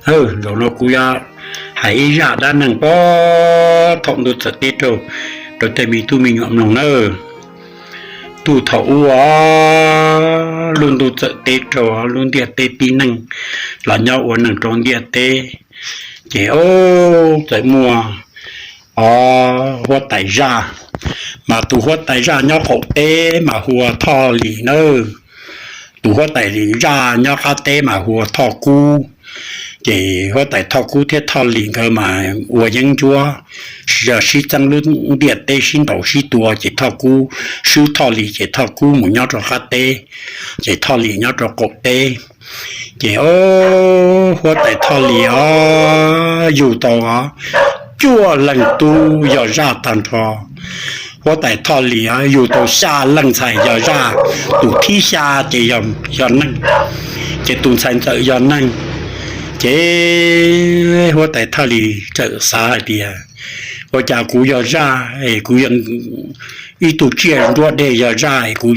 Zaum no kuv yuav hais ib zaj dab neeg puag thaum ntuj txawm teb raug rau tej me tub me nyuam mloog nawb. Ntuj thaum ub, lub ntuj txawm teb raug, lub ntiaj teb tib neeg los nyob ua neeg rau ntiaj teb. Ces o, txawm muaj o, huab tais zaj, mas tus huab tais zaj nyob qaum teb mas hu ua Thoj Lis nawb. Tus huab tais zaj nyob qab teb mas hu ua Thoj Kub. Ces huab tais Thoj Kub thiab Thoj Lis nkawd mas ua yeeb ncuab, yog sib txeeb lub ntiaj teb sib ntaus sib tua, ces Thoj Kub swb Thoj Lis, ces Thoj Kub mus nyob rau qab teb, ces Thoj Lis nyob rau qaum teb. Ces o, huab tais Thoj Lis o, yug tau cuaj leej tub yog zaj tag nrho. Huab tais Thoj Lis o, yug tau xya leej ntxhais yog zaj, tus thib xya ces yog neeg, ces tus ntxhais ntxawm yog neeg. Ces huab tais Thoj Lis txawm xav hais tias, ua cas kuv yog zaj, kuv ib tug tsiaj nruab deg yog zaj, kuv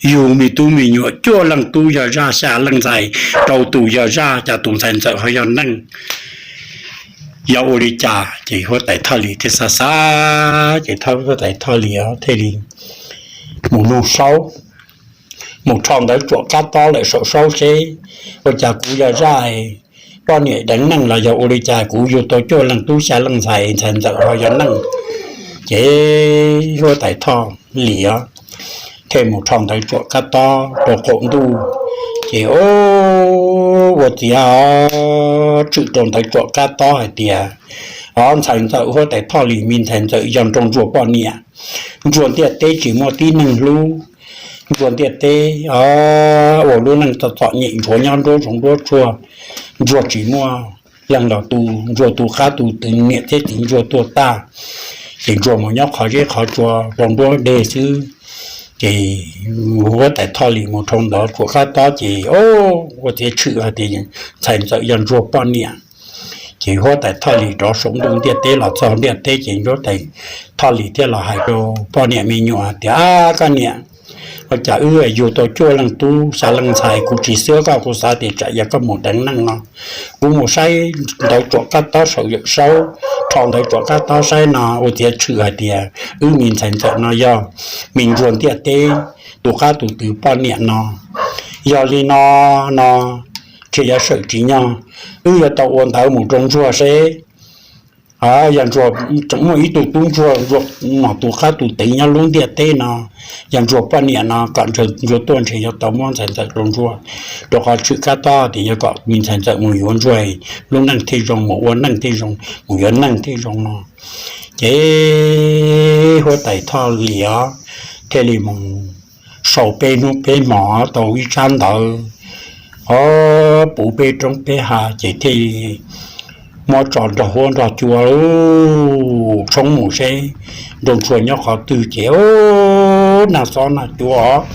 yug me tub me nyuam cuaj leej tub yog zaj, xya leej ntxhais, rau tus yog zaj, cas tus ntxhais ntxawm ho yog neeg, yog ua li cas? Ces huab tais Thoj Lis thiaj xav xav, ces huab tais Thoj Lis thiaj li mus nug saub, mus rho ntawv tsuam kab tob lawm saum saub seb, ua cas kuv yog zaj, poj niam deev neeg los yog ua li cas kuv yug tau cuaj leej tub xya leej ntxhais, ntxhais ntxawm ho yog neeg? Ces huab tais Thoj Lis thiaj mus rho ntawv tsuam kab tob rau qaum ntuj, ces o, ua ciav tshwm rau ntawv tsuam kab tob hais tias, o, ntxhais ntxawm huab tais Thoj Lis me ntxhais ntxawm yog nraug ntsuag poj niam. Ntsuag ntiaj teb tsis muaj tib neeg hlub. Ntsuag ntiaj teb o, ua lub neej txom txom nyem, ntsuag nyob nruab zoov nruab tsuag, ntsuag tsis muaj leej los tu ntsuag tus qab tus twv, niam thiab txiv ntsuag tuag tag, ces ntsuag mus nyob qhov zeb qhov tsua rau nruab deg xwb. Ces huab tais Thoj Lis mus rho ntawv tsuam kab tob ces o, ua ciav tshwm hais tias ntxhais ntxawm yog ntsuag poj niam. Ces huab tais Thoj Lis rov saum ntuj ntiaj teb los txog ntiaj teb ces huab tais Thoj Lis thiaj los hais rau poj niam me nyuam hais tias, a, koj niam, ua cas wb yug tau cuaj leej tub xya leej ntxhais, kuv tsis xwb koj, kuv xav tias tsam yog koj mus deev neeg no. Kuv mus saib ntawv tsuam kab tob saum yawm saub, rho ntawv tsuam kab tob saib no ua ciav tshwm hais tias wb me ntxhais ntxawm no yog me ntsuag ntiaj teb tus qab tus twv poj niam no. Yog li no, no, ntshe yuav sawm tsis nyog, wb yuav tau ua ntawv mus rau ntsuag seb, yog ntsuag tseem muaj ib tug tub ntsuag, ntsuag tus qab tus twv nyob lub ntiaj teb no, yog ntsuag poj niam no, kom ntsuag tuaj ntshe yuav tau muab ntxhais ntxawm rau ntsuag, rau qhov tshwm kab tob tias yog kom me ntxhais ntxawm mus yuav ntsuag, lub neej thiaj zoo, mus ua neej thiaj zoo, mus yuav neej thiaj zoo no. Ces huab tais Thoj Lis thiaj li mus sau peb hnub peb hmo tau ib tsab ntawv, o, puv peb roob peb hav, ces thiaj muab tso nrog huab nrog cua lub tshoob mus seb nraug ntsuag nyob qhov twg. Ces o, nag xob nag cua,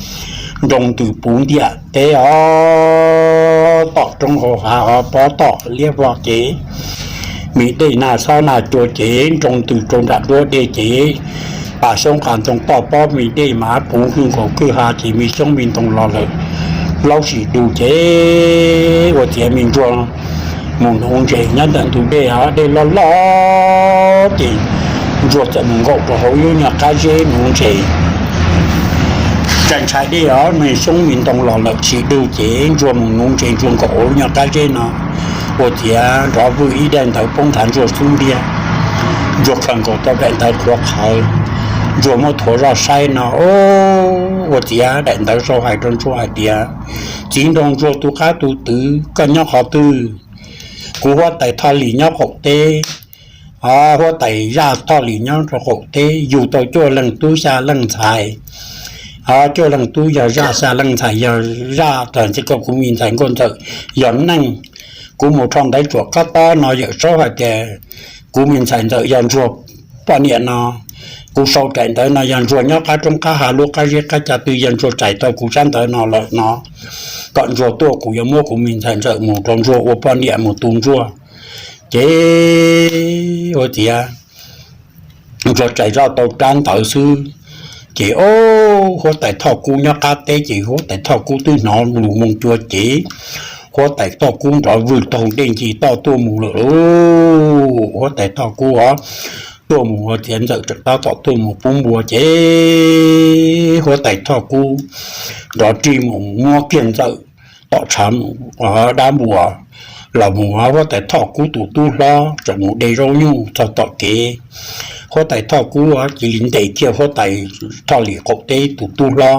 nroo ntws puv ntiaj teb os, tom roob hauv hav os, pob tom liab vog ces me dej nag xob nag cua ces nroo ntws rau nram nruab deg ces pas xyoob qas ntoo toj pob me dej mas puv hwj nkaus kwj ha ces me xyoob me ntoo los lawm, plaub sim du ces ua ciav me ntsuag mus nuv ntses nyob ntawm ntug dej, dej loj loj ces ntsuag txawm mus nkaum rau hauv lub nyuag qab zeb nuv ntses. Tsa ntshai dej os, me xyoob me ntoo los lawm tsis du ces ntsuag mus nuv ntses ntsuag nkaum hauv lub nyuag qab zeb no, ua ciav nrov vwj ib daim ntawv poob nthav ntsuag xub ntiag. Ntsuag khaws nkaus tau daim ntawv qhuav qhawv, ntsuag muab thuav zoj saib no, ua ciav daim ntawv sau hais rau ntsuag hais tias, txiv nraug ntsuag tus qab tus twv, koj nyob qhov twg? Kuv huab tais Thoj Lis nyob qaum teb. Huab tais zaj Thoj Lis nyob rau qaum teb, yug tau cuaj leej tub xya leej ntxhais. Cuaj leej tub yog zaj, xya leej ntxhais yog zaj, tag nti koj kuv me ntxhais nkauj ntxawm yog neej. Kuv mus rho ntawv tsuam kab tob no yawm saub hais tias kuv me ntxhais ntxawm yog ntsuag poj niam no. Kuv sau daim ntawv no yog ntsuag nyob qab roob qab hav lub qab zeb qab ca twg yog ntsuag txais tau kuv tsab ntawv no lawm no, kom ntsuag tuaj kuv yuav muab kuv me ntxhais ntxawm mus rau ntsuag ua poj niam mus tu ntsuag. Ces ua ciav ntsuag txais zoj tau rab ntawv xwb, ces o, huab tais Thoj Kub nyob qab teb ces huab tais Thoj Kub twb hnov lus moo cua ces Huab tais Thoj Kub nrov vwg taug dej ncig toj tuaj mus lawm lauj. Huab tais Thoj Kub os, tuaj mus ua txiav ntxawm tseem tab tom tuaj mus pub npua ces huab tais Thoj Kub nrov rig mus muab kiag ntxawm tom tshav dab npua los mus. Huab tais Thoj Kub tus tub hlob tseem mus de zaub nyuj txog tom kev, huab tais Thoj Kub cia li ntes kiag huab tais Thoj Lis qaum teb tus tub hlob,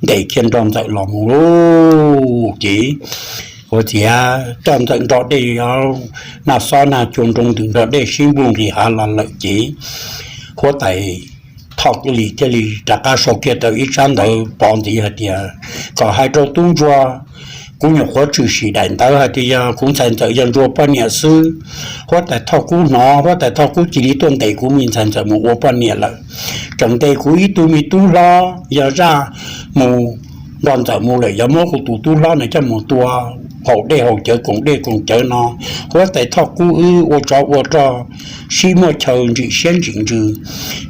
ntes kiag nrog ntxawm los mus lauj. Ces ua ciav coj ntxawm nrog dej, nag xob nag cua nroo ntws nrog dej sib npuj nqis hav los lawm ces huab tais Thoj Lis thiaj li rov qab sau kiag rau ib tsab ntawv pov ntxiv hais tias kom hais rau tub ntsuag, kuv nyuam qhuav tshwm sim daim ntawv hais tias yog kuv ntxhais ntxawm yog ntsuag poj niam xwb. Huab tais Thoj Kub hnov, huab tais Thoj Kub cia li tuaj ntes kuv me ntxhais ntxawm mus ua poj niam lawm. Tseem ntes kuv ib tug me tub hlob yog zaj mus nrog ntxawm mus lawm, yog muab kuv tus tub hlob no coj mus tua haus dej haus cawv koom dej koom cawv no. Huab tais Thoj Kub wb ua tsov ua rog sib muaj chaw ntsim siab ntsim ntsws,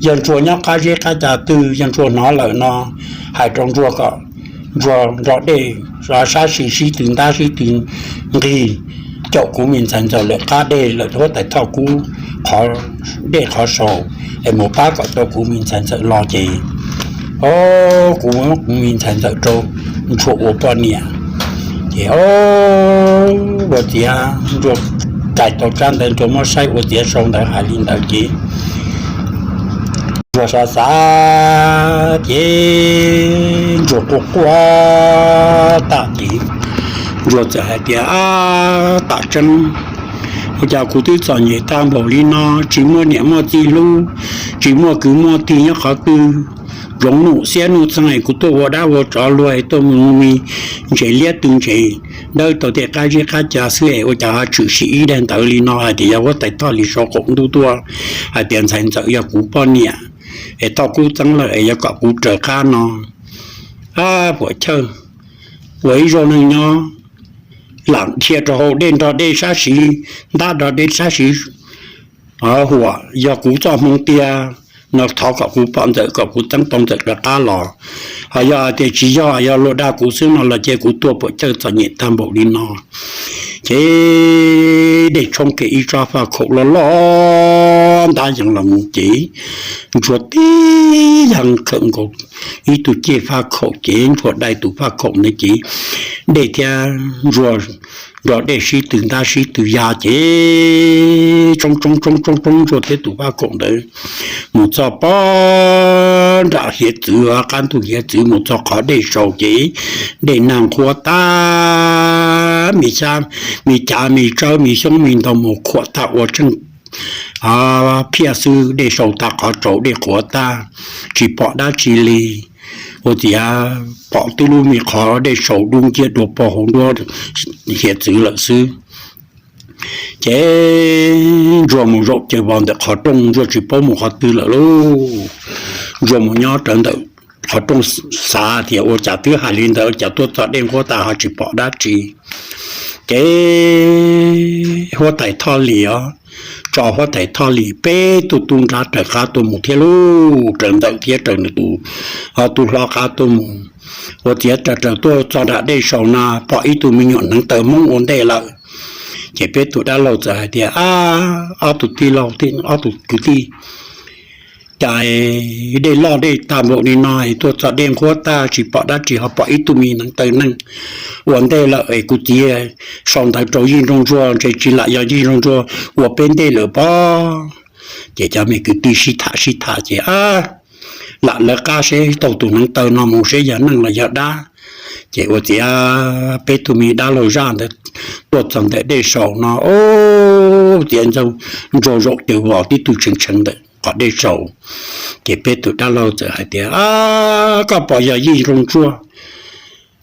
yog ntsuag nyob qab zeb qab ca twg yog ntsuag hnov lawm no, hais rau ntsuag kom ntsuag nrog dej sab sib tw ntab sib tw nqig caum kuv me ntxhais ntxawm lawm qab dej lawm huab tais Thoj Kub qhov dej qhov saud es mus pab kom tau kuv me ntxhais ntxawm los ces o kuv muab kuv me ntxhais ntxawm rau ntsuag ua poj niam. Ces o ua ciav ntsuag cais tau tsab ntawv ntsuag muab saib ua ciav sau ntawv hais li ntawd ces ntsuag xav xav ces ntsuag quaj quaj tag ces ntsuag txawm hais tias, Ab, tam tseeb ua cas kuv twb txom nyem tag npaum li no, tsis muaj niam muaj txiv hlub, tsis muaj kwv muaj tij nyob qhov twg, ntsoov nuj xiab nuj txeeg es kuv tuaj ua dab ua tsov luag es tuaj mus me ntses liab tw ntses dawb tau tej qab zeb qab ca xwb es ua cas ho tshwm sim ib daim ntawv li no hais tias yog huab tais Thoj Lis sau qaum ntuj tuaj hais tias ntxhais ntxawm yog kuv poj niam es Thoj Kub txeeb lawm es yuav kom kuv raws qab no. Ab, puam chawj, ua ib zaug neeg nyob lam dhia rau hauv dej nrog dej sab siv ntab nrog dej sab siv huam, yog kuv txoj hmoo tiag no thov kom kuv pom ntxawm kom kuv txeeb tau ntxawm rov qab los. Ho yog hais tias tsis yog, yog luag dag kuv xwb no los cia kuv tuag puam chawj txom nyem tag npaum li no. Ces dej tshoob kiag ib tsob faj khaum loj loj ntab yees los mus ces ntsuag tib yees khawm nkaus ib tug ceg faj khaum ces ntsuag dai tus faj khaum ntawd ces dej thiab ntsuag nrog dej sib tw ntab sib tw ya ces tsoob tsoob tsoob tsoob tsoob ntsuag thiab tus faj khaum ntawd mus txog pob nram hiav txwv, qab ntug hiav txwv mus txog qhov dej saud ces dej nag nqhuab tag, me xyab, me cav me tsawb me xyoob me ntoo mus khuam tag ua tsheej phiaj xwb, dej sau tag qhov tsaus dej qhuav tag, tsis pom dab tsi li. Ua ciav pom tib lub me qhov dej sau dub nciab dua pog hauv nruab hiav txwv lawm xwb. Ces ntsuag mus zaum caws vos ntawm qhov rooj, ntsuag tsis paub mus qhov twg lawm lauj. Ntsuag mus nyob rawv ntawm qhov rooj, xav tias ua cas twb hais li ntawd ua cas tuaj txog dej nqhuab tag ho tsis pom dab tsi. Ces huab tais Thoj Lis os, tso huab tais Thoj Lis peb tug tub nrab raws qab tuaj mus thiab lauj, raws ntawm thiab raws nws tus tub hlob qab tuaj mus. Ua ciav raws raws tuaj txog nram dej saud na pom ib tug me nyuam hneev taw Hmoob ua ntej lawm. Ces peb tus dab laug txawm hais tias, Ab, ob tug tij laug, ob tug kwv tij, cas dej loj dej tag npaum li no es tuaj txog dej nqhuab tag tsis pom dab tsi ho pom ib tug me hneev taw neeg ua ntej lawm es kuv txiv sau ntawv rau Yij Nroog Ntsuag ntshe tsis lam yog Yij Nroog Ntsuag ua peb ntej lawm pob. Ces cov me kwv tij sib tham sib tham ces, Ab, lam lawv qab seb taug tus hneev taw no mus seb yog neeg los yog dab. Ces ua ciav peb tug me dab laug zaj ntawd tuaj txog ntawm dej saud no, ua ciav ntsuag zaum caws vos tib tug tshee tshee ntawm qhov dej saud. Ces peb tus dab laug txawm hais tias, Koj puas yog Yij Nroog Ntsuag?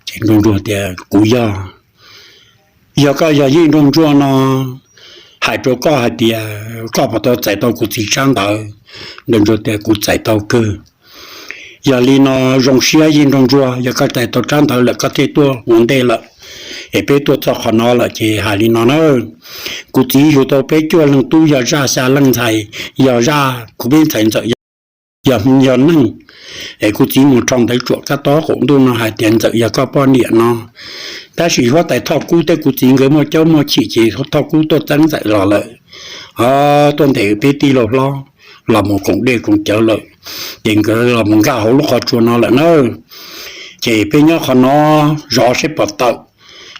Ces Nroog Ntsuag tias, Kuv yog. Yog koj yog Yij Nroog Ntsuag no, hais rau koj hais tias koj puas tau txais tau kuv txiv tsab ntawv? Nroog Ntsuag tias, Kuv txais tau kawg. Yog li no zoo siab Yij Nroog Ntsuag, yog koj txais tau tsab ntawv lawm koj thiaj tuaj ua ntej lawm, es peb tuaj txog qhov no lawm ces hais li no na, kuv txiv yug tau peb cuaj leej tub yog zaj xya leej ntxhais, yog zaj kuv peb ntxhais ntxawm yog yog neeg, es kuv txiv mus rho ntawv tsuam kab tob qaum ntuj no hais tias Ntxawm yog koj poj niam no. Tab sis huab tais Thoj Kub thiab kuv txiv nkawd muaj caub muaj chim ces Thoj Kub tuaj txeeb Ntxawm los lawm, tuaj ntes peb tij laug hlob los mus koom dej koom cawv lawm, ces nkawd los mus nkag hauv lub qhov tsua no lawm na. Ces peb nyob qhov no zov seb puas tawm,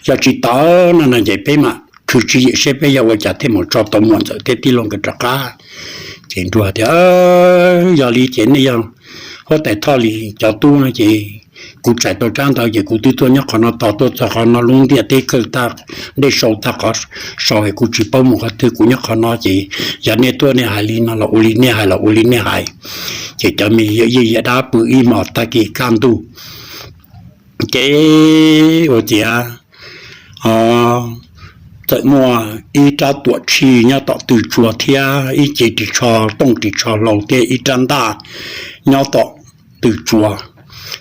yog tsis tawm no no ces peb mam khwv tswv yim seb peb yuav ua cas thiaj mus tso tau Muam Ntxawm thiab tij laug nkawd rov qab. Ces Nruas tias, yog li ces nej yog huab tais Thoj Lis cov tub no ces kuv txais tau tsab ntawv ces kuv twb tuaj nyob qhov no tos tuaj txog qhov no lub ntiaj teb kawg tag, dej sau tag qhov sau es kuv tsis paub mus qhov twg, kuv nyob qhov no ces yog nej tuaj nej hais li no los ua li nej hais los ua li nej hais. Ces cov me yawm yij yawm dab pw ib hmos tag kis kaj ntug, ces ua ciav txawm muaj ib rab tuam tshij nyob tom tw tsua thiab ib cev ris tsho tooj ris tsho hlau thiab ib rab ntaj nyob tom tw tsua.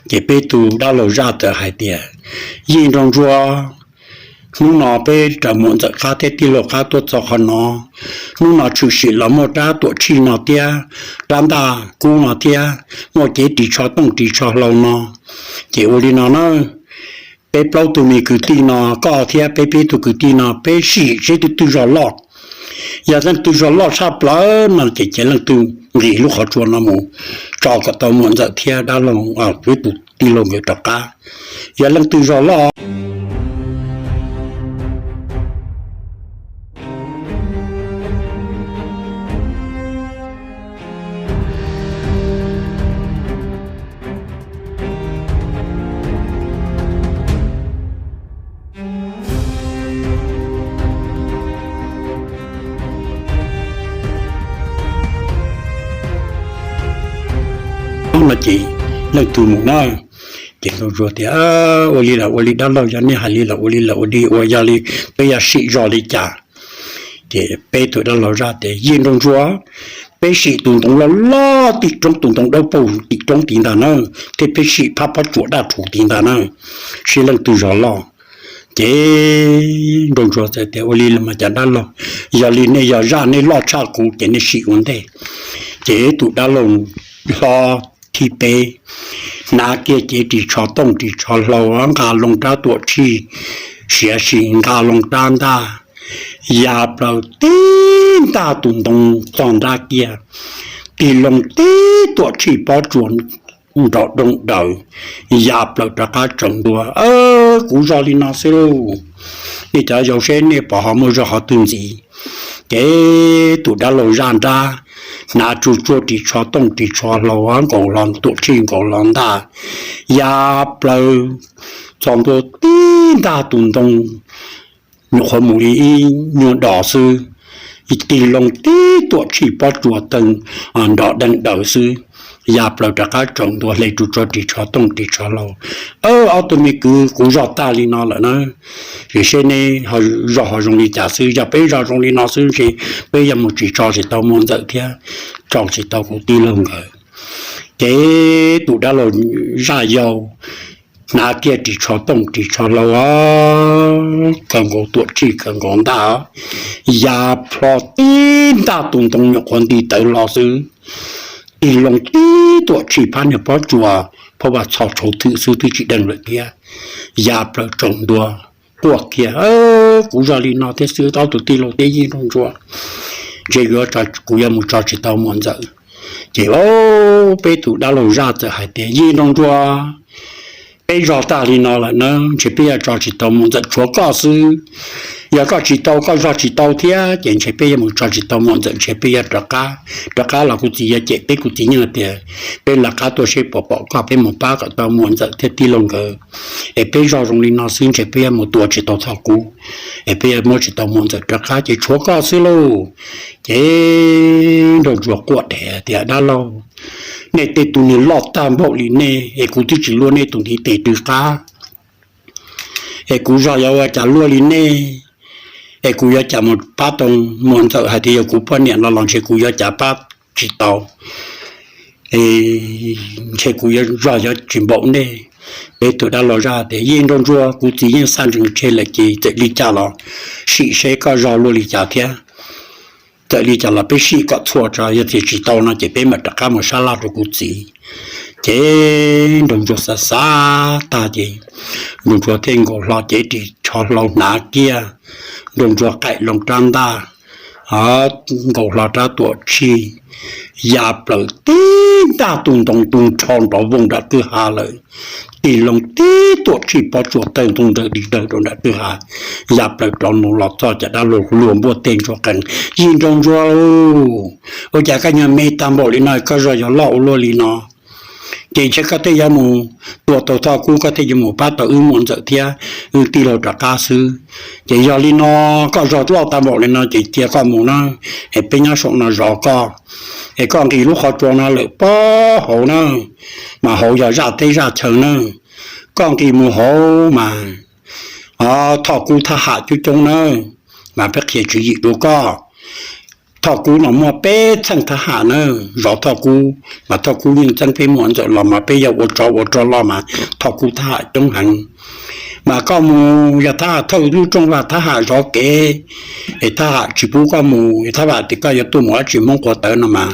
Ces peb tus dab laug Zaj txawm hais tias, Yij Nraug Ntsuag, hnub no peb raws Muam Ntxawm qab thiab tij laug qab tuaj txog qhov no, hnub no tshwm sim los muaj rab tuam tshij no thiab rab ntaj kub no thiab muaj cev ris tsho tooj ris tsho hlau no. Ces ua li no na, peb plaub tug me kwv tij no, koj thiab peb peb tug kwv tij no peb sim seb twg twg zog loj. Yog leej twg zog loj tshaj plaws no ces cia leej twg nqis lub qhov tsua no mus tso kom tau Muam Ntxawm thiab dab laug, peb tus tij laug nkawd rov qab. Yog leej twg zog loj no ces leej twg mus na. Ces Nraug Ntsuag tias, ua li los ua li dab laug, yog nej hais li los ua li los ua li, ua yog li peb yuav sim zog li cas? Ces peb tus dab laug Zaj tias, Yij Nraug Ntsuag, peb sim tus ntoo loj loj tim roob, tus ntoo dawb paug tim roob tid ntag na, thiab peb sim phab pob tsuas daj rhuv tid ntag na, seb leej twg zog loj. Ces Nraug Ntsuag txawm tias, ua li los mas cov dab laug, yog li nej yog Zaj nej loj tshaj kuv ces nej sim ua ntej. Ces tus dab laug hlob thib peb hnav kiag cev ris tsho tooj ris tsho hlau, nqa loo rab tuam tshij, siav sis nqa loo rab ntaj, ya plaws tib ntaj tus ntoo txog nrab kiag, tig loo tib tuam tshij pob tsuas nrov doog daws, ya plaws rov qab tsaus ntua. Kuv zog li no xwb lauj, nej cov yau seb nej pom ho muaj zog qhov twg ntxiv. Ces tus dab laug Zaj nrab hnav tsuj tsuag ris tsho tooj ris tsho hlau nkaus hlo tuam tshij nkaus hlo ntaj, ya plaws txog ntua tib ntaj tus ntoo nyuam qhuav mus li ib nyuag dos xwb, tig loo tib tuam tshij pob tsuas tawg nrov deeg daws xwb, ya plaws rov qab tsaus ntua hle tsuj tsuag ris tsho tooj ris tsho hlau. Ob tug me kwv, kuv zog tag li no lawm na, es seb neb zog ho zoo li cas xwb. Yog peb zog zoo li no xwb ntshe peb yuav mus tsis tso tsis tau Muam Ntxawm thiab tso tsis tau kuv tij laug nkawd. Ces tus dab laug Zaj yau hnav kiag ris tsho tooj ris tsho hlau, kawg nkaus tuam tshij kawg nkaus ntaj, ya plho tib ntaj tus ntoo nyuam qhuav nti tawv hlo xwb, tig loo tib tuam tshij phab niag pob tsuas, phab vaj txho tshauv thwm xwb twb tsis deeg lawm thiab, ya plaws tsaus ntua quaj kiag. Kuv zog li no thiab xwb, ob tug tij laug thiab Yij Nraug Ntsuag, ntshe kuv yuav mus tso tsis tau Muam Ntxawm. Ces peb tus dab laug Zaj txawm hais tias, Yij Nraug Ntsuag, peb zog tag li no lawm na, ntshe peb yuav tso tsis tau Muam Ntxawm, tshuav koj xwb. Yog koj tsis tau, koj zog tsis tau thiab ces ntshe peb yuav mus tso tsis tau Muam Ntxawm, ntshe peb yuav rov qab. Rov qab los kuv txiv yuav cem peb, kuv txiv yeej tias, peb lawv qab tuaj seb puas pom koj, peb mus pab kom tau Muam Ntxawm thiab tij laug nkawd, es peb zog zoo li no xwb ntshe peb yuav mus tua tsis tau Thoj Kub, es peb yuav muab tsis tau Muam Ntxawm rov qab, ces tshuav koj xwb lauj. Ces Nraug Ntsuag quaj dheev tias, dab laug, nej tej tug niag loj tag npaum li nej es kuv twb tsis luaj nej tus ntiv tes rwg qab, es kuv zog yuav ua cas luaj li nej, es kuv yuav cas mus pab tau Muam Ntxawm, hais tias yog kuv poj niam no los ntshe kuv yuav cas pab tsis tau, ntshe kuv yuav zog yuav tsis npaum nej. Peb tus dab laug Zaj tias, Yij Nraug Ntsuag, kuv txiv yeej xav ntsees tseg lawm ces txawm li cas los sim seb koj zog luaj li cas thiab. Tawm li cas los peb sim kom txhua tso, yog tias tsis tau no ces peb mam rov qab mus sab laj rau kuv txiv. Ces Nraug Ntsuag xav xav tag ces Nraug Ntsuag thiaj nkaus hlo cev ris tsho hlau hnav kiag, Nraug Ntsuag qaim loo rab ntaj, nkaus hlo rab tuam tshij, ya plaws tib ntaj tu ntoo tu nrho nrov voog nram kwj ha lawm. Tig loo tib tuam tshij pob tsuas tawg ntoo nrawg dig dawg rau nram kwj ha, ya plaws rov mus los txog cas dab laug luag npuaj teg ntsuag qees, Yij Nraug Ntsuag, ua cas koj nyuag me tag npaum li no, koj zog yuav loj ua luaj li no? Ces ntshe koj thiaj yuav mus tua tau Thoj Kub, koj thiaj yuav mus pab tau wb muam ntxawm thiab wb tij laug rov qab xwb. Ces yog li no, koj zog loj tag npaum li no ces cia koj mus na, es peb nyob saum no zov koj. Es koj nqis lub qhov tsua no lawm pob hauv na, mas hauv yog zaj teb zaj chaw na. Koj nqis mus hauv mas Thoj Kub thab ham coob coob na, mas peb qhia tswv yim rau koj. Thoj Kub no muaj peb txheej thab ham na, zov Thoj Kub mas Thoj Kub yeej txeeb peb muam ntxawm los mas peb yog ua tsov ua rog los mas Thoj Kub thab ham coob heev. Mas koj mus yog thab ham thawj lub rooj vag thab ham zov kev, es thab ham tsis pub koj mus, thab ham tias koj yuav tuaj mus dab tsi Hmoob Qhuav Tawv no mas,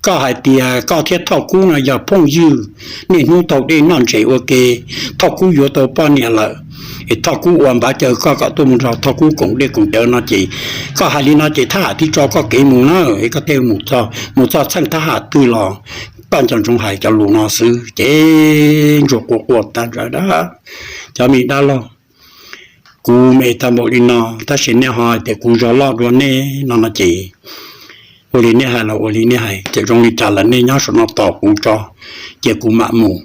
koj hais tias koj thiab Thoj Kub no yog phooj ywg, niaj hnub taug dej noj ntses ua ke, Thoj Kub yuav tau poj niam lawm, es Thoj Kub ua npav caw koj kom tuaj mus nrog Thoj Kub koom dej koom cawv no ces, koj hais li no ces thab ham thiaj tso koj kev mus na, es koj thiaj mus txog txheej thab ham twg los koj nco ntsoov hais cov lus no xwb. Ces Ntsuag quaj quaj tag nrho, Cov me dab laug, kuv me tag npaum li no tab sis nej ho hais tias kuv zog loj dua nej no no ces, ua li nej hais los ua li nej hais, txawm zoo li cas los nej nyob saum no tos kuv tso, cia kuv mam mus.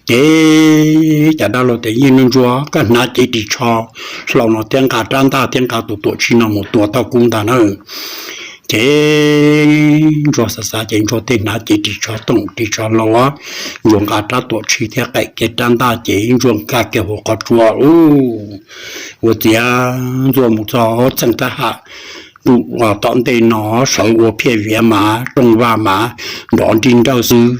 Ces cov dab laug tias, Yij Nraug Ntsuag, koj hnav cev ris tsho hlau no thiab nqa rab ntaj thiab nqa tus tuam tshij no mus tua Thoj Kub ntag na. Ces Ntsuag xav xav ces Ntsuag thiaj hnav cev ris tsho toom ris tsho hlau, Ntsuag nqa rab tuam tshij thiab qaim kiag rab ntaj ces Ntsuag nkag kiag hauv qhov tsua ub, ua ciav Ntsuag mus txog txheej thab ham tom ntej no, sawv ua phiaj viav mas rooj vag mas nrov nrib nrawj xwb,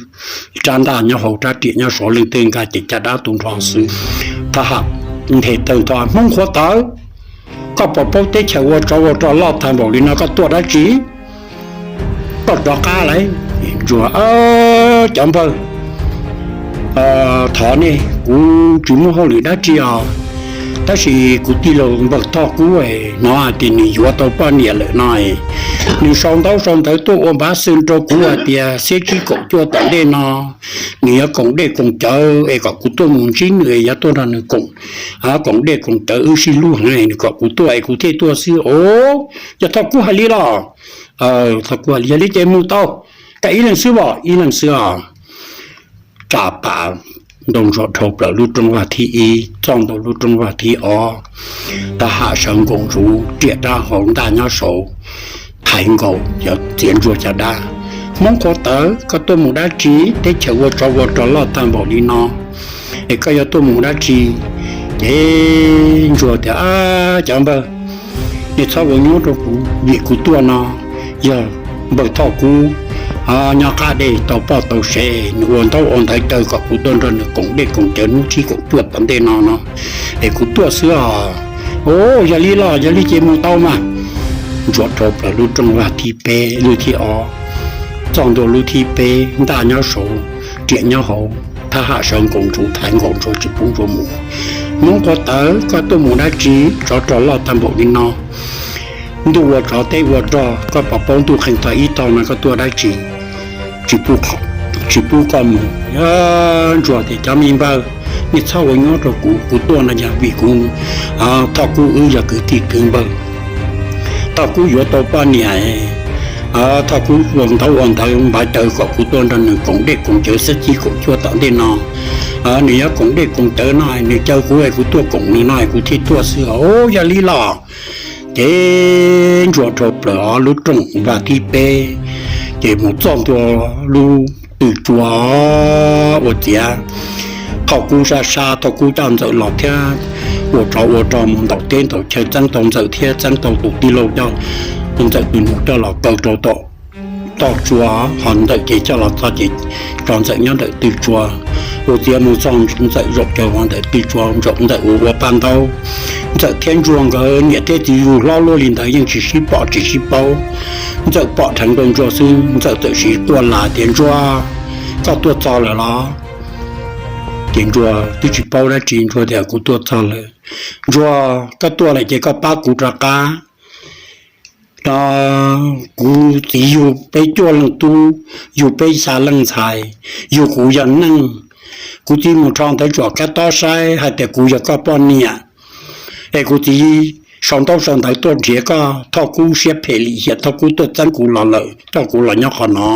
rab ntaj nyob hauv rab riam nyob saud, leej twg nkag ces caj dab tu nrho xwb. Thab ham nthe tawg ntho, Hmoob Qhuav Tawv, koj puas paub teb chaws ua tsov ua rog loj tag npaum li no koj tuaj dab tsi? Koj rov qab lawm. Ntsuag, Cov npawg, thov nej, kuv tsis muaj hauj lwm dab tsi os, tab sis kuv tij laug npawg Thoj Kub hnov hais tias nws yuav tau poj niam lawm no, nws sau ntaub sau ntawv tuaj ua npav xwm rau kuv hais tias xiab tsib kaum cuaj tom ntej no nws yuav koom dej koom cawv es kom kuv tuaj mus ntsib nws es yuav tuaj nrog nws koom, koom dej koom cawv, wb sib hlub heev, nws kom kuv tuaj es kuv thiaj tuaj xwb os. Yog Thoj Kub hais li los? Thoj Kub hais li, Yog li ces mus tau, koj ib leeg xwb os? Ib leeg xwb os. Tsa pam ntoo ntsuag dhau plaws lub rooj vag thib ib txog ntawm lub rooj vag thib ob, thab ham sawv nkaus ntsuv riam rab hauv ntaj nyob saud, thaiv nkaus txiav Ntsuag caj dab. Hmoob Qhuav Tawv, koj tuaj mus dab tsi? Teb chaws ua tsov ua rog loj tag npaum li no es koj yuav tuaj mus dab tsi? Ces Ntsuag tias, Cov npawg, nej txhob ua nyuab rau kuv, vim kuv tuaj no yog npawg Thoj Kub nyob qab dej tau poj tau sev, nws ua ntaub ua ntawv caw kom kuv tuaj nrog nws koom dej koom cawv hnub tsib kaum cuaj tom ntej no no, es kuv tuaj xwb os. Os, yog li los yog li ces mus tau mas. Ntsuag dhau plaws lub rooj vag thib peb, lub thib ob, txog ntua lub thib peb, ntaj nyob saud, riam nyob hauv, thab ham sawv nkaus ntsuv thaiv nkaus Ntsuag tsis pub Ntsuag mus. Hmoob Qhuav Tawv, koj tuaj mus dab tsi? Tsov rog loj tag npaum li no, ntuj ua tsov teb ua rog, koj puas paub ntuj qhee tog ib tog no koj tuaj dab tsi? Tsis pub koj mus. Ntsuag tias, Cov me npawg, nej txhob ua nyuab rau kuv, kuv tuaj no yog vim kuv, Thoj Kub wb yog kwv tij kwv npawg, Thoj Kub yuav tau poj niam, Thoj Kub ua ntaub ua ntawv npav caw kom kuv tuaj nrog nws koom dej koom cawv xiab tsib kaum cuaj tom ntej no. Nws yuav koom dej koom cawv no, nws caw kuv es kuv tuaj koom nws no es kuv thiaj tuaj xwb os. Yog li los. Ces Ntsuag dhau plaws lub rooj vag thib peb, ces mus txog ntua lub tw tsua ua ciav, Thoj Kub sab sab, Thoj Kub coj Ntxawm los thiab ua tsov ua rog mus ntaus teb ntaus chaw txeeb tau Ntxawm thiab txeeb tau tus tij laug coj, Ntxawm tus nus coj los kaw rau tom toj tsua, ho Ntxawm ces coj los txog ces tso Ntxawm nyob ntawm tw tsua. Ua ciav mus txog Ntxawm zaum caws vov ntawm tw tsua, zaum Ntxawm ua ua paj ntaub. Ntxawm thiab Ntsuag nkawd niam thiab txiv yug hlob luaj li ntawd yeej tsis sib pom tsis sib paub. Ntxawm pom dheev rau Ntsuag xwb, Ntxawm txawm siv quaj lam tias, Ntsuag, koj tuaj txog lawm los? Ces Ntsuag twb tsis paub dab tsi, Ntsuag tias, Kuv tuaj txog lawm. Ntsuag, koj tuaj lawm ces koj pab kuv rov qab. Kuv txiv yug peb cuaj leej tub, yug peb xya leej ntxhais, yug kuv yog neej. Kuv txiv mus rho ntawv tsom kab tob saib hais tias kuv yog koj poj niam, es kuv txiv sau ntaub sau ntawv tuaj nrhiav koj. Thoj Kub siab phem lim hiam, Thoj Kub tuaj txeeb kuv los lawm, coj kuv los nyob qhov no,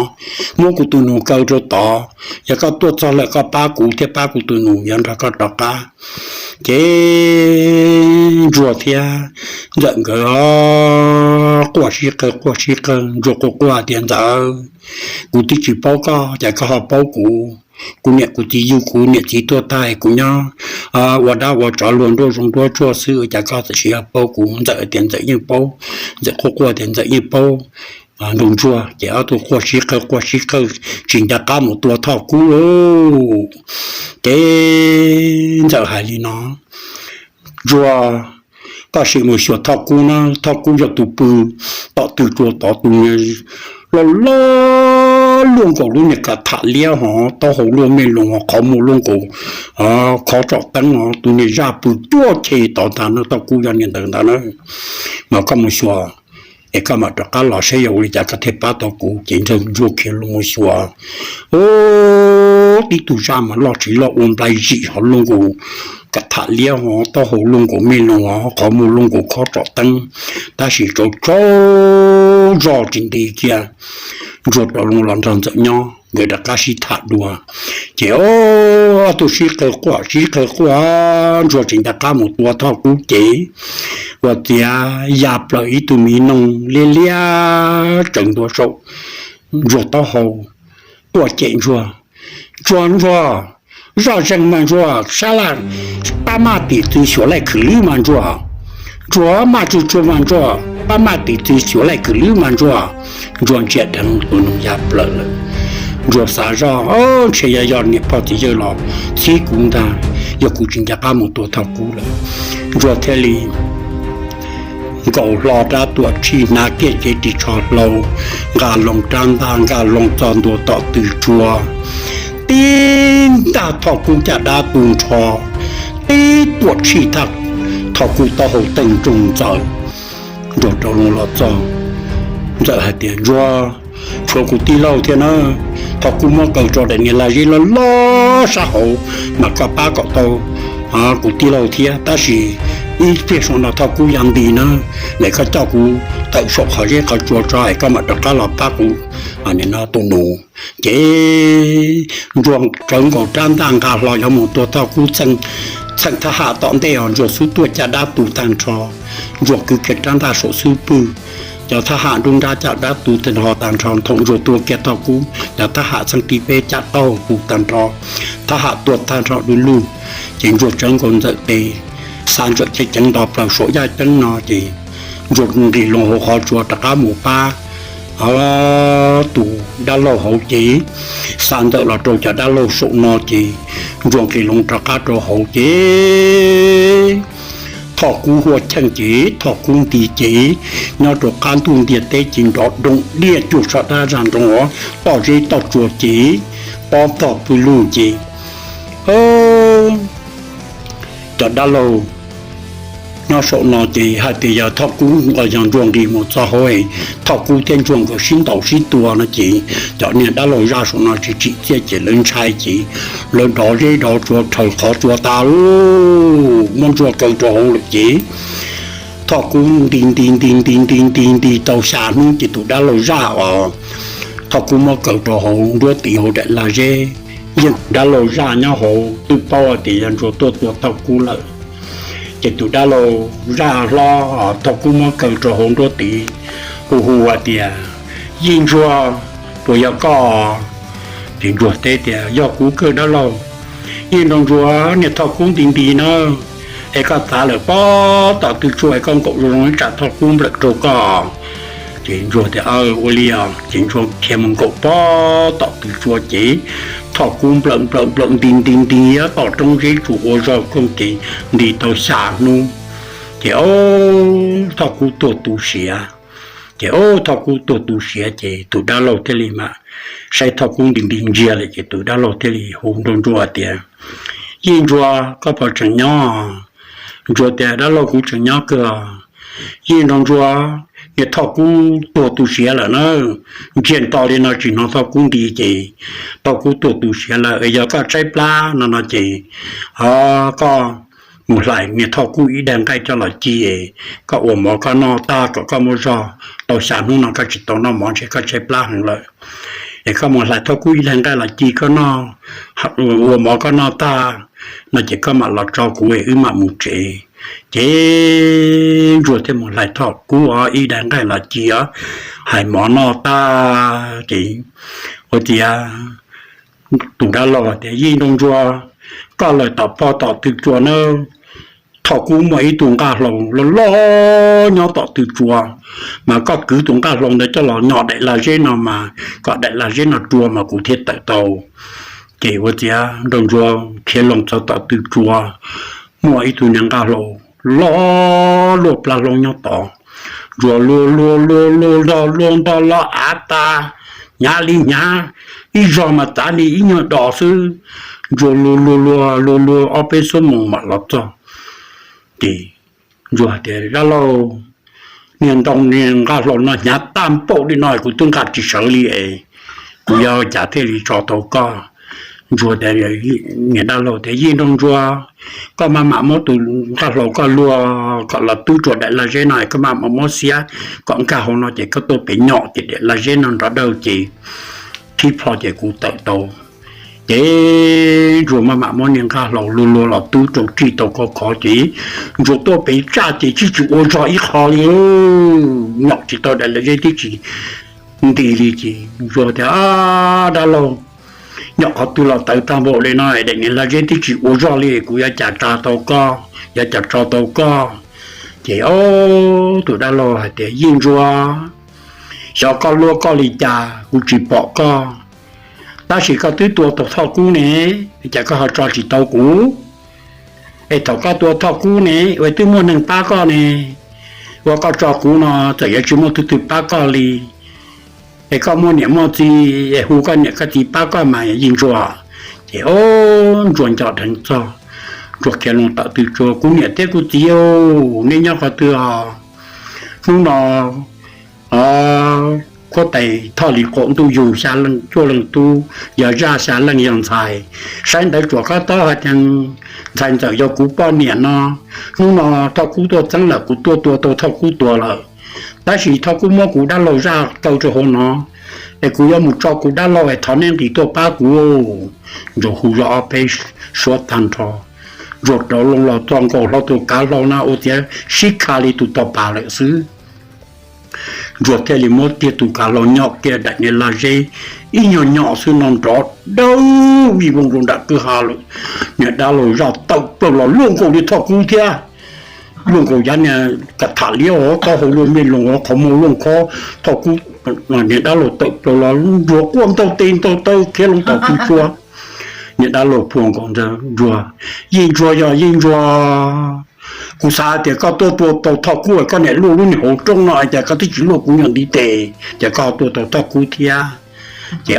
muab kuv tus nus kaw rau tod. Yog koj tuaj txog lawm koj pab kuv thiab pab kuv tus nus, yuav nrog koj rov qab. Ces Ntsuag thiab Ntxawm nkawd quaj sib qawg quaj sib qawg, Ntsuag quaj quaj tias, Ntxawm, kuv twb tsis paub koj, cas koj ho paub kuv? Kuv niam kuv txiv yug kuv niam txiv tuag tag, kuv nyob ua dab ua tsov luag nruab zoov nruab tsuag xwb, cas koj txawm siv paub kuv? Ntxawm tias Ntxawm yeej paub. Ntxawm quaj quaj tias Ntxawm yeej paub. Nrog Ntsuag ces ob tug quaj sib qawg quaj sib qawg tsis nco qab mus tua Thoj Kub lauj. Ces Ntxawm hais li no, Ntsuag, koj sim mus xyuas Thoj Kub na, Thoj Kub yog tus pw tom tw tsua tod, tus loj loj luaj nkaus lub niag ka tham liab hov, taub hau luaj me loos hov, qhov muag luaj nkaus khov tsom teeb hov, tus niag zaj pw cuaj che tod ntag na, Thoj Kub yog niag ntawd ntag na. Mas koj mus xyuas es koj mam rov qab los saib yog ua li cas koj thiaj pab tau kuv. Ces Ntsuag khiav los mus xyuas, ub, tib tug zaj mas loj tsis loj ua nplai zim hov, luaj nkaus ka tham liab hov, taub hau luaj nkaus me loos hov, qhov muag luaj nkaus khov tsom teeb, tab sis tsaus tsaus zog tsis nti kiag. Ntsuag rov los nrog Ntxawm nyob, nkawd rov qab sib tham dua. Ces ob tug sib qawg quaj sib qawg quaj, Ntsuag tsis nco qab mus tua Thoj Kub ces ua ciav ya plaws ib tug miv noog liab liab tsees ntua saum Ntsuag taub hau, quaj cem Ntsuag, Ntsuag, Ntsuag, zoj zeeg mas Ntsuag, sab laj pab maj tim txwv xyuas laij khwv lwb mas Ntsuag, Ntsuag maj tsuj tsuag mas Ntsuag, pab maj tim txwv xyuas laij khwv lwb mas Ntsuag. Ntsuag ntsia dheev tus noog ya plaws lawm. Ntsuag xav zoj, ntshe yog yog niam pog txiv yawg los txhib kuv ntag, yog kuv tsis nco qab mus tua Thoj Kub lawm. Ntsuag thiaj li nkaus hlo rab tuam tshij, hnav kiag cev ris tsho hlau, nqa loo rab ntaj, nqa loo txog ntua tom tw tsua, tib ntaj Thoj Kub caj dab tu nrho, tib tuam tshij thaj Thoj Kub taub hau teej nroog ntxaws. Ntsuag rov los txog, Ntxawm hais tias, Ntsuag, tshuav kuv tij laug thiab na, Thoj Kub muab kaw rau daim niag lag zeb loj loj sab hauv, mas koj pab kom tau kuv tij laug thiab. Tab sis ib pliag saum no Thoj Kub yuav nti na, es koj coj kuv tawm saum qhov zeb qhov tsua tso es koj mam rov qab los pab kuv tus nus. Ces Ntsuag tsawv nkaus rab ntaj nqa hlo yuav mus tua Thoj Kub, txheej thab ham tom ntej os, Ntsuag xub tuaj caj dab tu tag nrho. Ntsuag kwv kiag rab ntaj saum xub pwg, cov thab ham nruab nrab caj dab tu tag nrho, tag nrho thaum Ntsuag tua kiag Thoj Kub, cov thab ham txheej tib peb caj taub hau tu tag nrho, thab ham tuag tag nrho du lug. Ces Ntsuag tsawv nkaus Ntxawm tes, xa Ntxawm ceev ceev nto plaws saum yaj ceeb no ces Ntsuag nqis loo hauv qhov tsua rov qab mus pab tus dab laug hauv ces, xa Ntxawm los rau cov dab laug saum no ces Ntsuag nqis loo rov qab rau hauv ces Thoj Kub huaj cheej ces Thoj Kub nti ces nyob rau qab ntuj ntiaj teb ces nrov doom diaj cuag sab dab zaj nroo os, toj zeb toj tsua ces pob tog pw lug ces cov dab laug nyob saum no ces hais tias yog Thoj Kub, yog Ntsuag nqis mus txog hauv, Thoj Kub thiab Ntsuag nkawd sib ntaus sib tua no ces cov niag dab laug zaj saum no tsis tsim txiaj ces lawv ntshai ces lawv dov zeb dov tsua rhaws qhov tsua tas lawm, muab Ntsuag kaw rau hauv lawm ces Thoj Kub nti nti nti nti nti nti nti tau xya hnub ces tus dab laug zaj os, Thoj Kub muab kaw rau hauv nruab tiv hauv daim lag zeb. Yeej tus dab laug zaj nyob hauv twb paub hais tias yog Ntsuag tuaj tua Thoj Kub lawm. Ces tus dab laug zaj hlob Thoj Kub muab kaw rau hauv nruab tiv, hu hu hais tias, Yij Ntsuag, puas yog koj? Ces Ntsuag teb tias, Yog kuv kawg dab laug. Yij Ntsuag, niag Thoj Kub nti nti na, es koj txav lawm pob tom tw tsua es koj nkaum zoo zoo ib tsam Thoj Kub nplawm rau koj. Ces Ntsuag tias, Aw, ua li os. Ces Ntsuag khiav mus nkaum pog tom tw tsua ces Thoj Kub nplawm nplawm nplawm nti nti nti tom roob zeb tsuas ua zog kooj ces nti tau xya hnub. Ces ob, Thoj Kub tuag tu siav. Ces ob, Thoj Kub tuag tu siav ces tus dab laug thiaj li mam saib Thoj Kub nti nti ntsiag lawm ces tus dab laug thiaj li hu nrog Ntsuag tias, Yeej Ntsuag, koj puas tseem nyob? Ntsuag tias, Dab laug, kuv tseem nyob kawg. Yeej Ntsuag, niag Thoj Kub tuag tu siav lawm na. Ntsiag to li no tsis hnov Thoj Kub nti ces Thoj Kub tuag tu siav lawm. Yog koj tshaib plab no no ces koj mus hlais niag Thoj Kub ib daig nqaij coj los ci, koj ua mov koj noj tag kom koj muaj zog tau xya hnub no koj tsis tau noj mov ntshe koj tshaib plab heev lawm. Es koj mus hlais Thoj Kub ib daig nqaij los ci koj noj, ua mov koj noj tag no ces koj mam los tso kuv wb mam mus tsev. Ces Ntsuag thiaj mus hlais Thoj Kub ib daig nqaij los ci os, hais mov noj tag ces ua tias tus dab laug tias, Yeej Ntsuag, koj lawm tom pog tom tw tsua na, Thoj Kub muaj ib tug nqaj hlau loj loj nyob tom tw tsua, mas koj kwv tus nqaj hlau ntawd coj los nyom daim lag zeb no mas kom daim lag zeb no rua mas kuv thiaj tawm tau. Ces ua tias Ntsuag khiav loo txog tom tw tsua, muaj ib tug niag nqaj hlau loj luaj plab hlob nyob tod. Ntsuag luag luag luag luag luag luag nto los av tas, hnyav li hnyav, ib zog mas txav li ib nyuag dos xwb. Ntsuag luag luag luag luag luag ob peb xuab moos mam los txog. Ces Ntsuag tias, Dab laug, niag ntoo niag nqaj hlau no hnyav tag npaum li no kuv twb nqa tsis sawv li es kuv yuav ua cas thiaj li tso tau koj? Ntsuag tias, Niag dab laug tias, Yeej Ntsuag, koj maj mam muab tus nqaj hlau koj luag kom los tub rua daim lag zeb no, koj maj mam muab xiab kom nkag hauv no ces koj tuaj pem nyom ces daim lag zeb no nrov dawb ces thib plho ces kuv tawm tau. Ces Ntsuag maj mam muab niag nqaj hlau luag luag los tub rau rij tau khov khov ces Ntsuag tuaj pem tsaj ces tsis tsis ua zog ib qho li, nyom tsis tau daim lag zeb tib tsis nti li ces Ntsuag tias, Dab laug, nyom qhov twg los tawv tag npaum li no, daim niag lag zeb tib tsis ua zog li, kuv yuav cas tsa tau koj, yuav cas tso tau koj? Ces ob, tus dab laug hais tias, Yeej Ntsuag, xyov koj luag koj li cas kuv tsis pom koj, tab sis koj twb tua tau Thoj Kub ne, cas koj ho tso tsis tau kuv? Es thaum koj tua Thoj Kub ne, ua twb muaj neeg pab koj ne, ua koj tso kuv no txawm yuav tsis muaj tus twg pab koj li. Es koj muaj niam muaj txiv, hu koj niam koj txiv pab koj mas Yeej Ntsuag. Ces ob, Ntsuag nco dheev txog, Ntsuag khiav loo tom tw tsua, Kuv niam thiab kuv txiv, neb nyob qhov twg os? Hnub no Khuab tais Thoj Lis qaum ntuj yug xya leej cuaj leej tub, yog zaj xya leej yog ntxhais. Saib ntawv tsuam kab tob hais tias ntxhais ntxawm yog kuv poj niam no. Hnub no Thoj Kub tuaj txeeb lawm, kuv tuaj tua tau Thoj Kub tuag lawm, tab sis Thoj Kub muab kuv dab laug zaj kaw rau hauv no, es kuv yuav mus tso kuv dab laug es thov neb nqis tuaj pab kuv. Ntsuag hu zog ob peb suab tag nrho, Ntsuag rov loo los txog nkaus hlo tus kav hlau na ua tias sib kha li tus tog pas lawm xwb. Ntsuag thiaj li muab kiag tus kav hlau nyom kiag daim niag lag zeb ib nyuag nyom xwb no nrov dawb vij voog rau nram kwj ha lawm. Niag dab laug zaj tawm plaws los luaj nkaus li Thoj Kub thiab, luaj nkaus yav niag ka tham liab os, taub hau luaj mej loo os, qhov muag luaj khob. Thoj Kub, niag dab laug tawm plaws los Ntsuag quaj ntaug tes ntaug taw khiav loo tom tw tsua. Niag dab laug phuaj nkaus ntawd, Ntsuag, Yeej Ntsuag, yog Yeej Ntsuag, kuv xav tias koj tuaj tua tau Thoj Kub es koj niam luaj lub niag hauv roob no es cas koj twb tsis luaj kuv nyuag ntiv tes, ces koj tua tau Thoj Kub thiab. Ces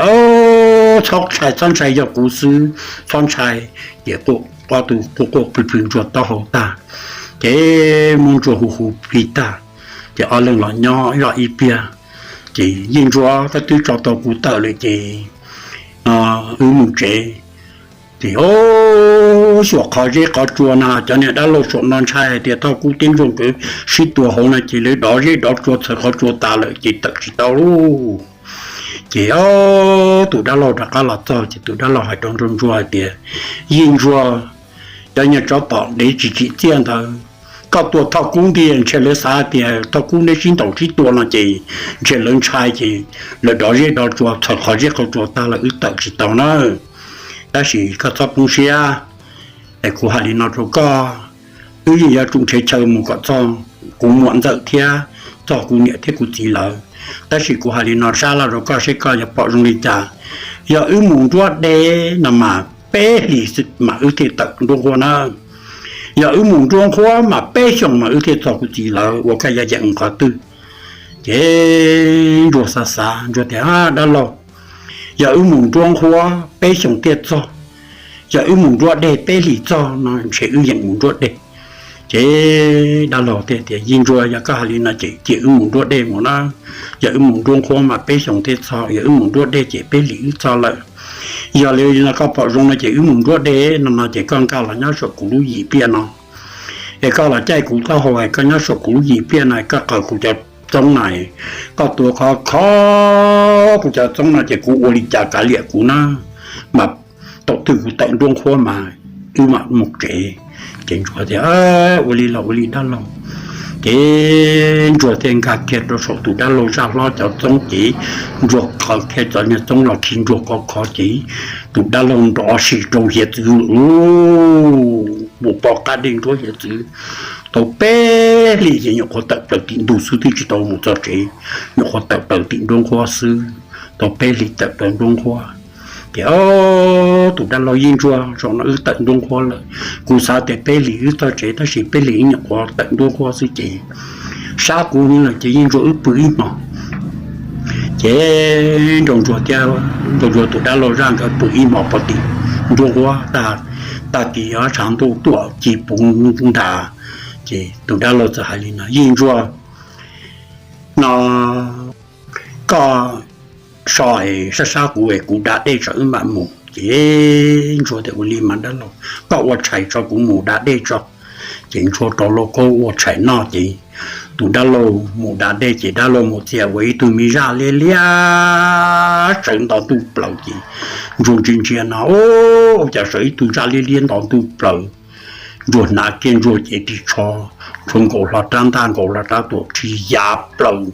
txhob ntshai, txhob ntshai, yog kuv xwb, txhob ntshai. Ces ob tug quaj quaj plhws plhws Ntsuag taub hau tag, ces muab Ntsuag hu hu plig tag, ces ob leeg los nyob zoj ib pliag. Ces Yeej Ntsuag, koj twb tso tau kuv tawm lawm ces wb mus tsev. Ces ob, xuam qhov zeb qhov tsua na, cov niag dab laug saum no ntshai hais tias Thoj Kub thiab Ntsuag nkawd sib tua hauv no ces lawv dov zeb dov tsua txhawv qhov tsua tas lawm ces tawm tsis tau lauj. Ces ob, tus dab laug rov qab los txog ces tus dab laug hais rau Ntsuag hais tias, Yeej Ntsuag, cov nyuag tsov tom dev tsis tsim txiaj ntawd, koj tua Thoj Kub nti ntshe lawv xav tias Thoj Kub neb sib ntaus sib tua no ces ntshe lawv ntshai ces lawv dov zeb dov tsua txhawv qhov zeb qhov tsua tas lawm wb tawm tsis tau nawb. Tab sis koj txhob poob siab, es kuv hais li no rau koj, wb yeej yuav tsum nrhiav chaw mus kom txog kuv muam ntxawm thiab txog kuv niam thiab kuv txiv lawm. Tab sis kuv hais li no sab laj rau koj seb koj yuav pom zoo li cas. Yog wb mus nruab dej no mas peb hlis mam wb thiaj tawm nruab nqhuab na. Yog wb mus nruab nqhuab mas peb xyoos mas wb thiaj txog kuv txiv lawm, ua koj yuav yeem qhov twg? Ces ntsuag xav xav ntsuag tias, dab laug, yog wb mus nruab nqhuab peb xyoos thiaj txog, yog wb mus nruab dej peb hlis txog no ntshe wb yeem mus nruab dej. Ces dab laug thiaj tias, yij ntsuag, yog koj hais li no ces cia wb mus nruab dej mus na. Yog wb mus nruab nqhuab mas peb xyoos thiaj txog, yog wb mus nruab dej ces peb hlis wb txog lawm. Yog li no koj pom zoo no ces wb mus nruab dej no no ces koj nkag los nyob saum kuv lub yim pliaj no, es koj los caij kuv taub hau es koj nyob saum kuv lub yim pliaj no, koj qaws kuv cov txoob na, koj tua khov kho kuv cov txoob no ces kuv ua li cas kav liam kuv na, mas thaum twg kuv tawm nruab nqhuab mas wb mam mus tsev. Ces ntsuag tias, ua li los ua li dab laug. Ces ntsuag thiaj nkag kiag rau saum tus dab laug zaj hlob cov txoob ces ntsuag qaws kiag cov niag txoob los khi ntsuag khov kho ces tus dab laug nrov sim rau hiav txwv mus pov qab dej nruab hiav txwv tau peb hlis ces nyuam qhuav tawm plaws tim ntug xwb twb tsis tau mus txog tsev, nyuam qhuav tawm plaws tim nruab nqhuab xwb, tau peb hlis tawm plaws nruab nqhuab. Ces, o, tus dab laug, yij ntsuag, zaum no wb tawm nruab nqhuab lawm. Kuv xav tias peb hlis wb txog tsev tab sis peb hlis wb nyuam qhuav tawm nruab nqhuab xwb ces sab kuv lawm ces yij ntsuag wb pw ib hmos. Ces nraug ntsuag thiab nraug ntsuag tus dab laug zaj nkawd pw ib hmos pov tim nruab nqhuab. Tag kis tshav ntuj tuaj ci puv ntas, ces tus dab laug txawm hais li no, yij ntsuag, no koj so es sab sab kuv es kuv da dej tso wb mam mus. Ces ntsuag tias, ua li mas dab laug, koj ua tshais tso kuv mus da dej tso. Ces ntsuag rau lauj kaub ua tshais noj ces tus dab laug mus da dej ces dab laug mus txia ua ib tug me zaj liab liab sawv nto ntuj plaws ces ntsuag ntsia ntsia no, ua cas sawv ib tug zaj liab liab nto ntuj plaws. Ntsuag hnav kiag ntsuag cev ris tsho, ntsuag nkaus hlo rab ntaj nkaus hlo rab tuam rhi ya plaws,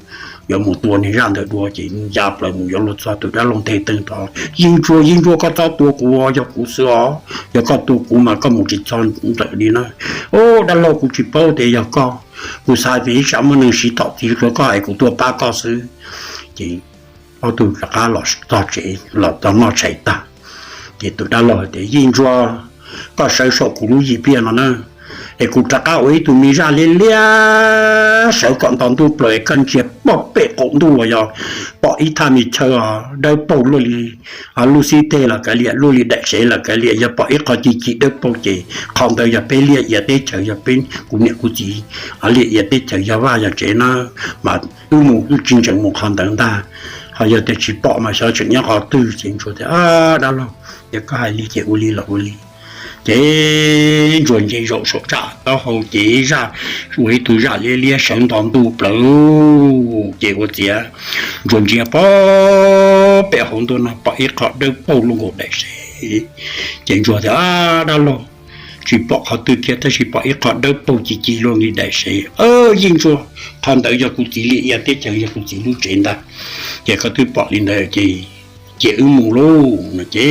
yuav mus tua niag zaj ntawd dua ces ya plaws mus yuav luag txog tus dab laug nthe tawg tod, yij ntsuag, yij ntsuag, koj txhob tua kuv, yog kuv xwb os, yog koj tua kuv mas koj mus tsis txog ntawm li na. Ub, dab laug, kuv tsis paub tias yog koj, kuv xav tias ib tsam muaj neeg siv thaum txiv rau koj es kuv tuaj pab koj xwb. Ces ob tug rov qab los txog tsev los txog noj tshais tag, ces tus dab laug hais tias, yij ntsuag, koj sawv saum kuv lub yim pliaj no na, es kuv rov qab ua ib tug me zaj liab liab sawv kom nto ntuj plaws es koj ntsia pog pem qaum ntuj uas yog pom ib thaj me chaw dawb paug luaj li lub xib teg los kav liam, luaj li daim sev los kav liam, yog pom ib qho ci ci dawb paug ces qhov ntawd yog peb liaj ia teb chaws, yog peb kuv niam kuv txiv liaj ia teb chaws, yog vaj yog tsev na, mas wb mus wb tsis ntsees mus qhov ntawd ntag. Ho yog tias tsis pom mas xyov tseem nyob qhov twg. Ces ntsuag tias, dab laug, yog koj hais li ces ua li los ua li. Ces ntsuag ntsia zaum saum tsam taub hau ces zaj, ua ib tug zaj liab liab sawv nto ntuj plaws, ces ua ciav ntsuag ntsia pog pem hauv ntuj no pom ib qho dawb paug luaj nkaus daim sev. Ces ntsuag tias, dab laug, tsis pom qhov twg kiag tab sis pom ib qho dawb paug ci ci luaj li daim sev. Yij ntsuag, qhov ntawd yog kuv txiv liaj ia teb chaws, yog kuv txiv lub tsev ntag. Ces koj twb pom li ntawd ces cia wb mus lauj no ces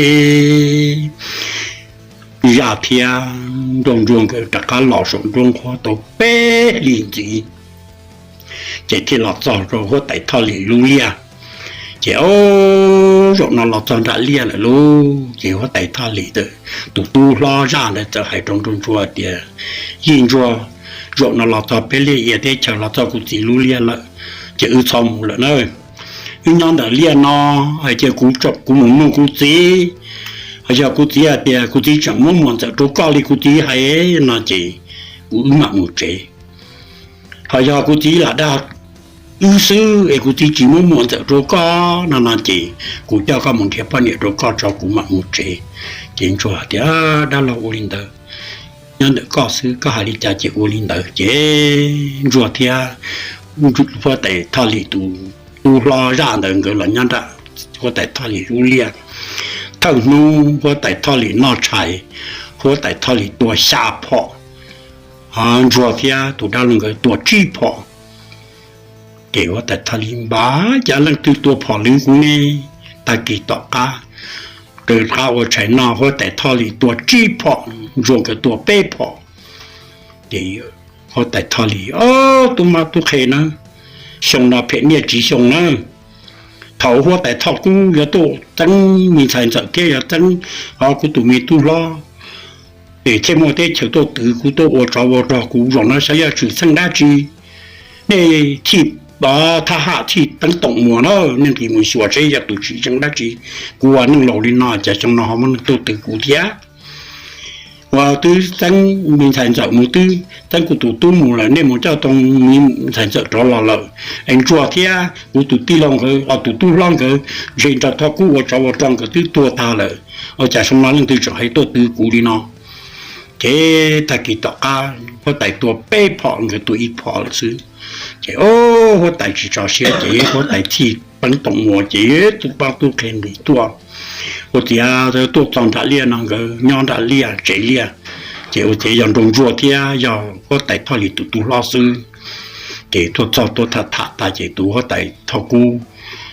zaj thiab nraug ntsuag nkawd rov qab los saum nruab nqhuab tau peb hlis ntxiv, ces thiaj los txog rau huab tais Thoj Lis lub liaj. Ces o, zaum no los txog nram liaj lawm lauj, ces huab tais Thoj Lis tus tub hlob zaj ntawd txawm hais rau nraug ntsuag tias, yij ntsuag, zaum no los txog peb liaj ia teb chaws, los txog kuv txiv lub liaj lawm, ces wb txhob mus lawm na. Wb nyob ntawm liaj no, hais tias kuv, kuv mus nug kuv txiv, yog kuv txiv hais tias kuv txiv tseem muab muam ntxawm rau koj li kuv txiv hais no ces kuv, wb mam mus tsev. Ho yog kuv txiv lam dag wb xwb es kuv txiv tsis muab muam ntxawm rau koj no no ces kuv coj koj mus nrhiav poj niam rau koj tso kuv mam mus tsev. Ces ntsuag tias, dab laug, ua li ntawd, nyob ntawm koj xwb, koj hais li cas ces ua li ntawd. Ces ntsuag thiab huab tais Thoj Lis tus tub hlob zaj ntawd nkawd los nyob nram huab tais Thoj Lis lub liaj. Thawj hnub huab tais Thoj Lis noj tshais, huab tais Thoj Lis tua xya phom, ntsuag thiab tus dab laug nkawd tua tsib phom. Ces huab tais Thoj Lis npab, cas leej twg tua phom lwv kuv ne? Tag kis tom qab, rov qab ua tshais noj, huab tais Thoj Lis tua tsib phom, ntsuag nkawd tua peb phom. Ces huab tais Thoj Lis, o, tub mab tub qhe na, xyoo no phem niaj tsiv xyoo na. Thaum huab tais Thoj Kub yuav tuaj txeeb me ntxhais ntxawm thiab yuav txeeb kuv tus me tub hlob, es thiaj muaj teb chaws tuaj twv kuv, tuaj ua tsov ua rog kuv, zaum no xyov yog tshwm txheej dab tsi. Nej thij thab ham thij teeb toom muas na, nej nqis mus xyuas seb yog tus tshwm txheej dab tsi. Kuv ua neej laus li no cas xyoo no ho muaj neeg tuaj twv kuv thiab. Uas twb txeeb me ntxhais ntxawm mus, twb txeeb kuv tus tub mus lawm, nej mus coj tau me ntxhais ntxawm rov los lawm. Es Ntsuag thiab kuv tus tij laug nkawd, tus tub hlob nkawd, ntshe nrog Thoj Kub ua tsov ua rog nkawd twb tuag tag lawm, ua cas xyoo no leej twg tseem hais tuaj twv kuv li no. Ces tag kis tom qab huab tais tua peb phom, nkawd tua ib phom lawm xwb. Ces huab tais tsis tso siab, ces huab tais thij teeb toom muas, ces tus pab tub qhe nqis tuaj. Ua ciav tuaj txog nram liaj no, nkawd nyob nram liaj tsev liaj, ces ua ciav yog Nraug Ntsuag thiab yog huab tais Thoj Lis tus tub hlob xwb. Ces tuaj txog tuaj tham tham tas, ces tus huab tais Thoj Kub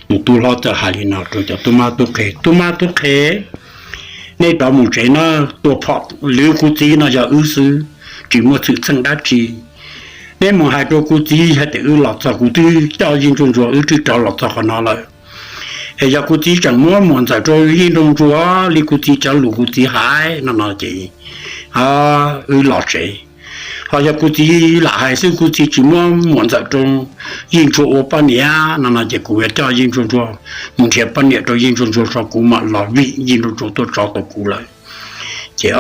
tus tub hlob txawm hais li no rau cov tub mab tub qhe: Tub mab tub qhe, nej rov mus tsev na, tua phom lwv kuv txiv no yog wb xwb, tsis muaj tshwm txheej dab tsi. Neb mus hais rau kuv txiv hais tias wb los txog, kuv twb coj Yeej Ntsuag Ntsuag wb twb rov los txog qhov no lawm. Es yog kuv txiv tseem muab muam ntxawm rau Yeej Nraug Ntsuag li kuv txiv cov lus kuv txiv hais no no ces wb los tsev. Ho yog kuv txiv lam hais xwb, kuv txiv tsis muab muam ntxawm rau Yeej Ntsuag ua poj niam no no ces kuv yuav coj Yeej Ntsuag Ntsuag mus nrhiav poj niam rau Yeej Ntsuag Ntsuag tso, kuv mam los vim Yeej Ntsuag Ntsuag tuaj tso tau kuv lawm. Ces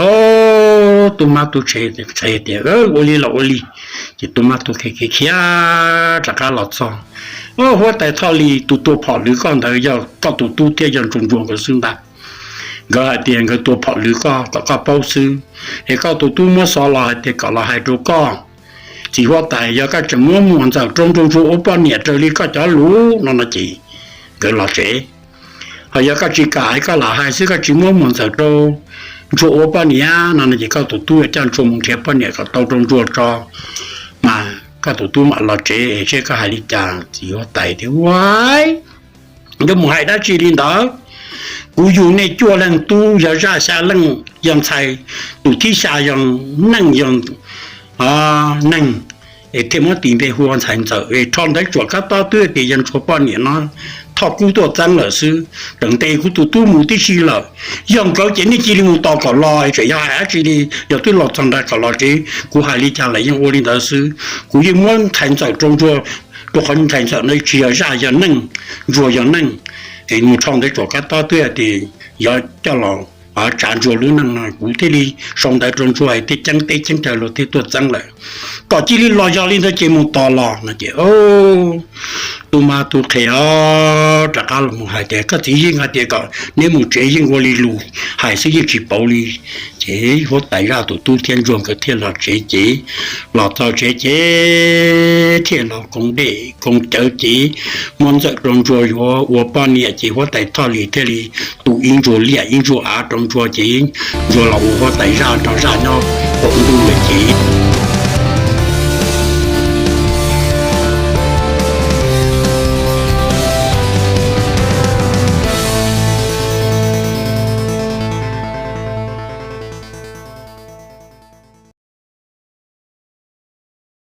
tub mab tub qhe tias ua li los ua li. Ces tub mab tub qhe khiav khiav rov qab los txog. Huab tais Thoj Lis, tus tua phom lwv koj ntawd yog koj tus tub thiab yog Ntsuag Ntsuag nkawd xwb ntag. Nkawd hais tias nkawd tua phom lwv koj kom koj paub xwb, es koj tus tub muab xov los hais tias kom los hais rau koj txiv huab tais, yog koj tseem muab muam ntxawm rau Ntsuag Ntsuag ua poj niam raws li koj cov lus no no ces nkawd los tsev. Ho yog koj tsis kam, koj lam hais xwb, koj tsis muab muam ntxawm rau Ntsuag ua poj niam no no ces koj tus tub yuav coj Ntsuag mus nrhiav poj niam kom tau rau Ntsuag tso, mas koj tus tub mam los tsev, seb koj hais li cas. Txiv huab tais tias ua, yuav mus hais dab tsi li ntawd? Kuv yug nej cuaj leeg tub, yog zaj xya leej yog ntxhais, tus thib xya yog neej, yog neeg, es thiaj muab tis npe hu ua ntxhais ntxawm. Es rho ntawv tsuam kab tob twb tias yog Ntsuag poj niam no Thoj Kub tuaj txeeb lawm xwb, tseem ntes kuv tus tub mus tib si lawm. Yog nkawd ces nej cia li mus tos kom los, tseem yog hais dab tsi li, yog twb los txog nrad kom los tsev. Kuv hais li cas los yeej ua li ntawd xwb, kuv yeej muab ntxhais ntxawm rau Ntsuag, rau qhov ntxhais ntxawm no tsis yog zaj, yog neej, Ntsuag yog neej. Es mus rho ntawv tsuam kab tob twb tias yuav coj los tsav Ntsuag lub neej no, kuv thiaj li sau ntawv rau Ntsuag hais thiaj ceeb teb ceeb chaw los thiaj tuaj txeeb lawm. Kom cia li los, yog li ntawd ces mus tos los no ces tub mab tub qhe os rov qab los mus hais tias koj txiv yeej hais tias kom neb mus tsev, yeej ua li lus hais xwb, yeej tsis pauv li. Ces huab tais zaj tus tub thiab Ntsuag nkawd thiaj los tsev. Ces los txog tsev ces thiaj los koo dej koo cawv ces muab ntxawm rau Ntsuag yuav ua poj niam. Ces huab tais Thoj Lis thiaj li tu ib ntsuag liaj ib ntsuag av rau Ntsuag ces Ntsuag los ua huab tais zaj nrog zaj nyob tau ntuj lawm ces